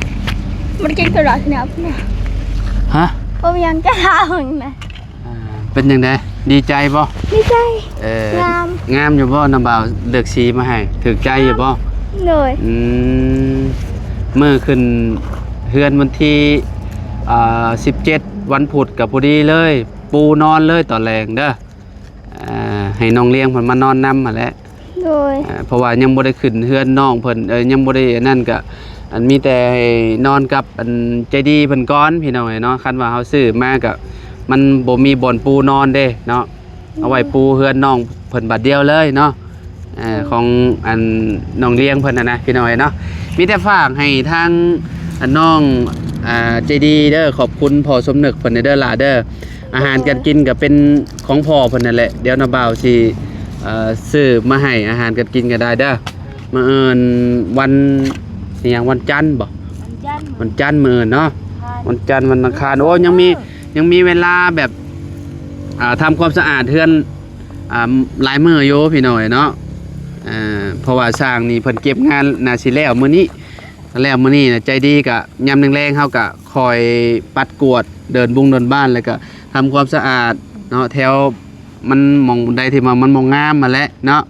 ມັນກິນກະລະເນຍ ຮະ ບໍ່ມີຫຍັງ ຈະຖາມຫັ້ນນະ. ອ່າ ເປັນຈັ່ງໃດ? ດີໃຈບໍ່? ດີໃຈ. ເອີ ງາມ. ງາມຢູ່ບໍ່? ນ້າບ່າວເລືອກສີມາໃຫ້ ຖືກໃຈຢູ່ບໍ່? ໂດຍ. ອືມ ມື້ຂຶ້ນເຮືອນວັນທີ ອ່າ ສິບເຈັດ ວັນພຸດກໍພໍດີເລີຍ ປູນອນເລີຍຕອນແລງເດີ. ອ່າ ໃຫ້ນ້ອງລຽງເພິ່ນມານອນນຳຫັ້ນແຫຼະ. ໂດຍ. ອ່າ ເພາະວ່າຍັງບໍ່ໄດ້ຂຶ້ນເຮືອນນ້ອງເພິ່ນ ເອີ ຍັງບໍ່ໄດ້ອັນນັ້ນ ກະ ອັນ ມີແຕ່ໃຫ້ນອນກັບ ອັນ ໃຈດີເພິ່ນກ່ອນ ພີ່ນ້ອງເອີຍເນາະ. ຄັນວ່າເຮົາຊື້ມາກະ ມັນບໍ່ມີບ່ອນປູນອນເດ້ເນາະ ເອົາໄວ້ປູເຮືອນນ້ອງເພິ່ນບາດດຽວເລີຍເນາະ. ເອີ ຂອງ ອັນ ນ້ອງລຽງເພິ່ນຫັ້ນນະ ພີ່ນ້ອງເອີຍເນາະ. ມີແຕ່ຝາກໃຫ້ທາງ ອັນ ນ້ອງ ອ່າ ໃຈດີເດີ ຂອບຄຸນພໍ່ສົມນຶກເພິ່ນເດີຫຼ້າເດີ. ອາຫານການກິນກໍເປັນຂອງພໍ່ເພິ່ນນັ້ນແຫຼະ. ດຽວນ້າບ່າວຊິ ເອີ ຊື້ມາໃຫ້ອາຫານການກິນກໍໄດ້ເດີ. ມື້ອື່ນວັນ ອີຫຍັງ ວັນຈັນບໍ? ວັນຈັນ ວັນຈັນມື້ອື່ນເນາະ. ວັນຈັນ ວັນອັງຄານ. ໂອ້ ຍັງມີ ຍັງມີເວລາແບບ ອ່າ ທຳຄວາມສະອາດເຮືອນ ອ່າ ຫຼາຍມື້ຢູ່ ພີ່ນ້ອງເອີຍເນາະ. ເພາະວ່າຊ່າງນີ້ເພິ່ນເກັບງານໜ້າຊິແລ້ວມື້ນີ້ ແລ້ວມື້ນີ້ນະ ໃຈດີກະ ຍາມແລງໆ ເຮົາກະ ຄອຍປັດກວາດເດີ່ນບຸງເດີ່ນບ້ານ ແລ້ວກະທຳຄວາມສະອາດເນາະ ແຖວມັນ ໝ່ອງໃດທີ່ວ່າມັນບໍ່ງາມຫັ້ນແຫຼະເນາະ.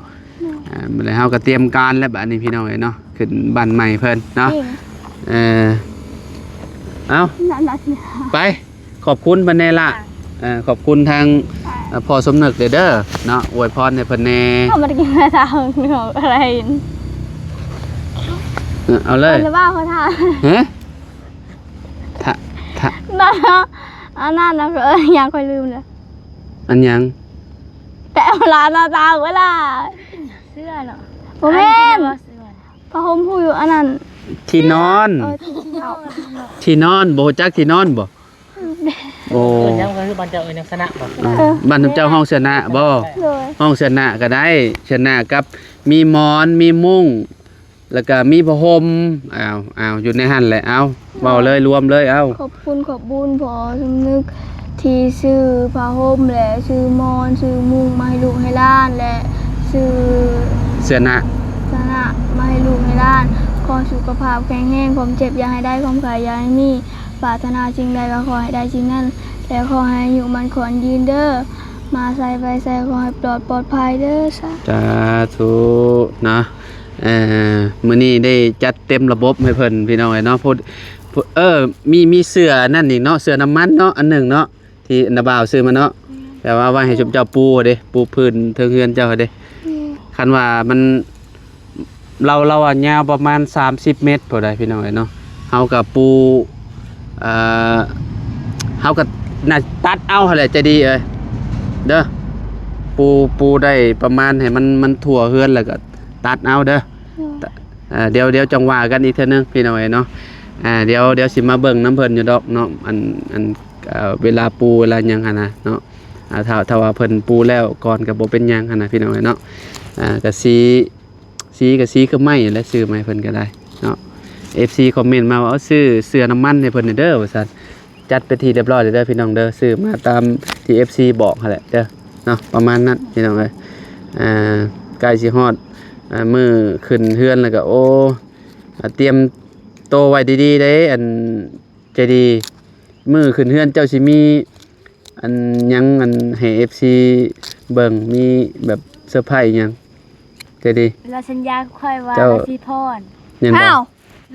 ອ່າ ບາດນີ້ເຮົາກໍຕຽມການແລ້ວ ບາດນີ້ພີ່ນ້ອງເອີຍເນາະ ຂຶ້ນບ້ານໃໝ່ເພິ່ນເນາະ. ເອີ ເອົ້າ ໄປ ຂອບຄຸນເພິ່ນແດ່ລະ. ເອີ ຂອບຄຸນທາງ ເອີ ພໍ່ສົມນຶກເດີເນາະ ອວຍພອນໃຫ້ເພິ່ນແດ່. ເຂົາບໍ່ໄດ້ກິນມາຊາວ ເຂົາກໍໄດ້ ເອີ ເອົາເລີຍ. ເຂົາວ່າເຂົາຖ້າ ຮະ? ຖ້າ ຖ້າ ນັ້ນນະ ອັນນັ້ນນະ ເອີ ຫຍັງ ຂ້ອຍລືມແລ້ວ. ອັນຫຍັງ? ແຕ່ເວລາໜ້າຕາເວລາ ເສື້ອເນາະ ບໍ່ແມ່ນ ອັນນັ້ນເສື້ອ ຜ້າຫົ່ມຜູ້ຢູ່ອັນນັ້ນ ທີ່ນອນ ເອີ ທີ່ນອນ ທີ່ນອນ ບໍ່ຮູ້ຈັກທີ່ນອນບໍ່? ໂອ້ ເອີ້ນຫຍັງ? ຄືບ້ານເຈົ້າເອີ້ນຫຍັງ? ຊະນະບໍ່? ເອີ ບ້ານເຈົ້າຮ້ອງຊະນະບໍ່? ໂດຍ ຮ້ອງຊະນະກໍໄດ້ ຊະນະກັບມີໝອນ ມີມຸ້ງ ແລ້ວກໍມີຜ້າຫົ່ມ. ອ້າວ ອ້າວ ຢູ່ໃນຫັ້ນແຫຼະ. ເອົ້າ ເວົ້າເລີຍ ລວມເລີຍ. ເອົ້າ ຂອບຄຸນຂອບບຸນພໍ່ສົມນຶກ ທີ່ຊື້ຜ້າຫົ່ມ ແລະ ຊື້ໝອນ ຊື້ມຸ້ງມາໃຫ້ລູກໃຫ້ຫຼານ ແລະ ຊື້ເສື້ອໜ້າ ເສື້ອໜ້າມາໃຫ້ລູກໃຫ້ຫຼານ. ຂໍສຸຂະພາບແຂງແຮງ ຄວາມເຈັບຢ່າໃຫ້ໄດ້ ຄວາມໄຂ້ຢ່າໃຫ້ມີ ປາດຖະໜາສິ່ງໃດກໍຂໍໃຫ້ໄດ້ສິ່ງນັ້ນ ແລະ ຂໍໃຫ້ອາຍຸໝັ້ນຂວັນຍືນເດີ. ມາໃສໄປໃສຂໍໃຫ້ປອດ ປອດໄພເດີ. ສາ ສາທຸເນາະ. ເອີ ມື້ນີ້ໄດ້ຈັດເຕັມລະບົບໃຫ້ເພິ່ນ ພີ່ນ້ອງເອີຍເນາະ. ເອີ ມີ ມີເສື້ອອັນນັ້ນອີກເນາະ ເສື້ອນ້ຳມັນເນາະ ອັນໜຶ່ງເນາະ ທີ່ນ້າບ່າວຊື້ມາເນາະ. ແຕ່ວ່າໄວ້ໃຫ້ຊຸມເຈົ້າປູເດ້ ປູພື້ນເທິງເຮືອນເຈົ້າເດ້. ຄັນວ່າມັນ ລາວ ລາວວ່າຍາວປະມານສາມສິບເມັດພຸ້ນໃດ໋ ພີ່ນ້ອງເອີຍເນາະ. ເຮົາກໍປູ ເອີ ເຮົາກໍໜ້າຕັດເອົາຫັ້ນແຫຼະ ໃຈດີເອີຍເດີ. ປູ ປູໄດ້ປະມານໃຫ້ມັນ ມັນທົ່ວເຮືອນ ແລ້ວກໍຕັດເອົາເດີ. ເອີ ດຽວ ດຽວຈັ່ງວ່າກັນອີກເທື່ອໜຶ່ງ ພີ່ນ້ອງເອີຍເນາະ. ອ່າ ດຽວ ດຽວຊິມາເບິ່ງນຳເພິ່ນຢູ່ດອກເນາະ ອັນ ອັນ ເອີ ເວລາປູເວລາຫຍັງຫັ້ນນະເນາະ. ອ່າ ຖ້າ ຖ້າວ່າເພິ່ນປູແລ້ວກ່ອນກໍບໍ່ເປັນຫຍັງຫັ້ນນະ ພີ່ນ້ອງເອີຍເນາະ. ອ່າ ກໍສີ ສີກໍສີຄືໄມ້ແຫຼະ ຊື້ມາໃຫ້ເພິ່ນກໍໄດ້ເນາະ. ເອັຟຊີຄອມເມັນມາວ່າ ເອົາ ຊື້ເສື້ອນ້ຳມັນໃຫ້ເພິ່ນແດ່ເດີ ວ່າຊັ້ນ. ຈັດເປັນທີ່ຮຽບຮ້ອຍແລ້ວເດີ ພີ່ນ້ອງເດີ. ຊື້ມາຕາມທີ່ເອັຟຊີບອກຫັ້ນແຫຼະເດີເນາະ ປະມານນັ້ນ ພີ່ນ້ອງເອີຍ. ອ່າ ໃກ້ຊິຮອດ ອ່າ ມື້ຂຶ້ນເຮືອນແລ້ວກໍ ໂອ້ ອ່າ ຕຽມໂຕໄວ້ດີໆເດ້ ອັນ ໃຈດີ. ມື້ຂຶ້ນເຮືອນເຈົ້າຊິມີ ອັນຫຍັງ ອັນໃຫ້ເອັຟຊີເບິ່ງ ມີແບບເຊີໄພຫຍັງ ໃຈດີ? ລາວສັນຍາກັບຂ້ອຍວ່າ ເຈົ້າ ລາວຊິພອນ ແມ່ນບໍ່? ອ້າວ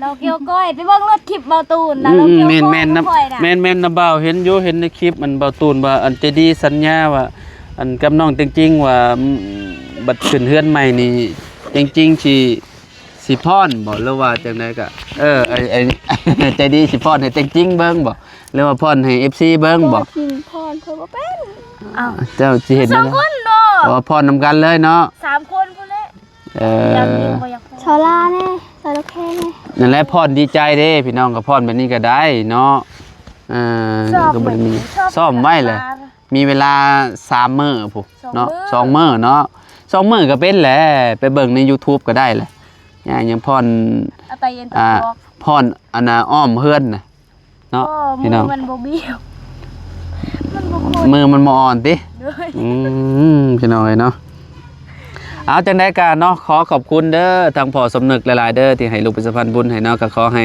ລາວກ່ຽວກ້ອຍ ໄປເບິ່ງລົດຄລິບເບົາຕູນນະ. ອືມ ລາວກ່ຽວກ້ອຍກັບຂ້ອຍນະ. ແມ່ນໆ ນ້າບ່າວເຫັນຢູ່ ເຫັນໃນຄລິບ ອັນເບົາຕູນວ່າ ອັນໃຈດີສັນຍາວ່າ ອັນກັບນ້ອງເຕັງຈິງວ່າ ອືມ ບັດຂຶ້ນເຮືອນໃໝ່ນີ້ ເຕັງຈິງຊິ ຊິພອນບໍ່ ຫຼືວ່າຈັ່ງໃດ? ກະ ເອີ ໄອ້ ໄອ້ ໃຈດີຊິພອນໃຫ້ເຕັງຈິງເບິ່ງບໍ່ ຫຼືວ່າພອນໃຫ້ເອັຟຊີເບິ່ງບໍ່? ພອນ ຂ້ອຍບໍ່ເປັນ. ອ້າວ ເຈົ້າຊິເຮັດແນວໃດ? ສອງຄົນເນາະ. ອໍ ພອນນຳກັນເລີຍເນາະ ສາມຄົນພຸ້ນແຫຼະ. ເອີ ສາລາແດ່ ສາລາແຄແດ່ ນັ້ນແຫຼະ ພອນດີໃຈເດ້ ພີ່ນ້ອງກໍພອນແບບນີ້ກໍໄດ້ເນາະ. ເອີ ກໍບໍ່ໄດ້ມີ ຊ້ອມໄວ້ແຫຼະ ມີເວລາສາມມື້ພຸ້ນເນາະ ສອງມື້ເນາະ ສອງມື້ກໍເປັນແຫຼະ ໄປເບິ່ງໃນຢູທູບກໍໄດ້ແຫຼະ. ຍາຍັງພອນ ອາ ພອນອັນນ່າອ້ອມເຮືອນນະເນາະ ພີ່ນ້ອງ. ມືມັນບໍ່ມີ ມັນບໍ່ຄ່ອຍ ມືມັນບໍ່ອ່ອນຕິ? ໂດຍ ອືມ ພີ່ນ້ອງເອີຍເນາະ. ເອົາ ຈັ່ງໃດກໍເນາະ ຂໍຂອບຄຸນເດີ ທາງພໍ່ສົມນຶກຫຼາຍໆເດີ ທີ່ໃຫ້ລູກເປັນສະພານບຸນໃຫ້ເນາະ. ກໍຂໍໃຫ້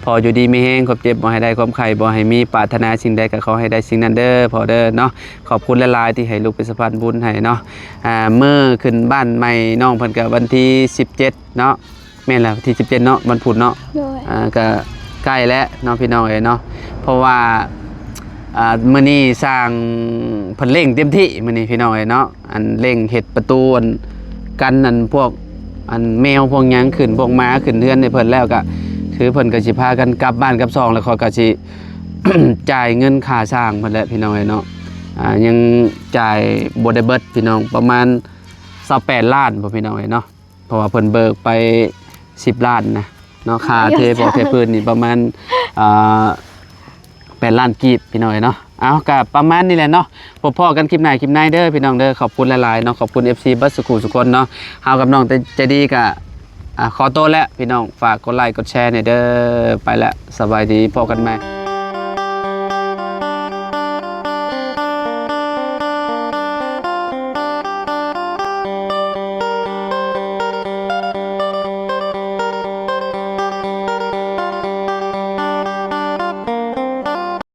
ພໍ່ຢູ່ດີມີແຮງ ຄວາມເຈັບບໍ່ໃຫ້ໄດ້ ຄວາມໄຂ້ບໍ່ໃຫ້ມີ ປາດຖະໜາສິ່ງໃດກໍຂໍໃຫ້ໄດ້ສິ່ງນັ້ນເດີພໍ່ເດີເນາະ. ຂອບຄຸນຫຼາຍໆທີ່ໃຫ້ລູກເປັນສະພານບຸນໃຫ້ເນາະ. ອ່າ ມື້ຂຶ້ນບ້ານໃໝ່ນ້ອງເພິ່ນກໍວັນທີສິບເຈັດເນາະ ແມ່ນແລ້ວ ວັນທີສິບເຈັດເນາະ ວັນພຸດເນາະ. ໂດຍ ອ່າ ກໍໃກ້ແລ້ວເນາະ ພີ່ນ້ອງເອີຍເນາະ. ເພາະວ່າ ອ່າ ມື້ນີ້ຊ່າງເພິ່ນເລັ່ງເຕັມທີ່ມື້ນີ້ ພີ່ນ້ອງເອີຍເນາະ. ອັນເລັ່ງເຮັດປະຕູ ອັນກັນ ອັນພວກ ອັນແມວພວກຫຍັງຂຶ້ນ ພວກໝາຂຶ້ນເຮືອນໃຫ້ເພິ່ນແລ້ວ ກໍຄືເພິ່ນກໍຊິພາກັນກັບບ້ານກັບຊ່ອງ ແລ້ວຂ້ອຍກໍຊິຈ່າຍເງິນຄ່າຊ່າງເພິ່ນແຫຼະ ພີ່ນ້ອງເອີຍເນາະ. ອ່າ ຍັງຈ່າຍບໍ່ໄດ້ເບິດ ພີ່ນ້ອງ ປະມານຊາວແປດລ້ານພຸ້ນ ພີ່ນ້ອງເອີຍເນາະ. ເພາະວ່າເພິ່ນເບີກໄປສິບລ້ານນະເນາະ ຄ່າເທບອກເທພື້ນນີ້ປະມານ ອ່າ ແປດລ້ານກີບ ພີ່ນ້ອງເອີຍເນາະ. ເອົາ ກໍປະມານນີ້ແຫຼະເນາະ ພົບພໍ້ກັນຄລິບໜ້າຄລິບໃນເດີ ພີ່ນ້ອງເດີ. ຂອບຄຸນຫຼາຍໆເນາະ ຂອບຄຸນເອັຟຊີເບິດສູ່ຜູ້ສູ່ຄົນເນາະ. ເຮົາກັບນ້ອງໃຈດີກໍ ອ່າ ຂໍໂຕແລ້ວ ພີ່ນ້ອງ ຝາກກົດໄລກົດແຊແດ່ເດີ. ໄປແລ້ວ ສະບາຍດີ ພໍ້ກັນໃໝ່.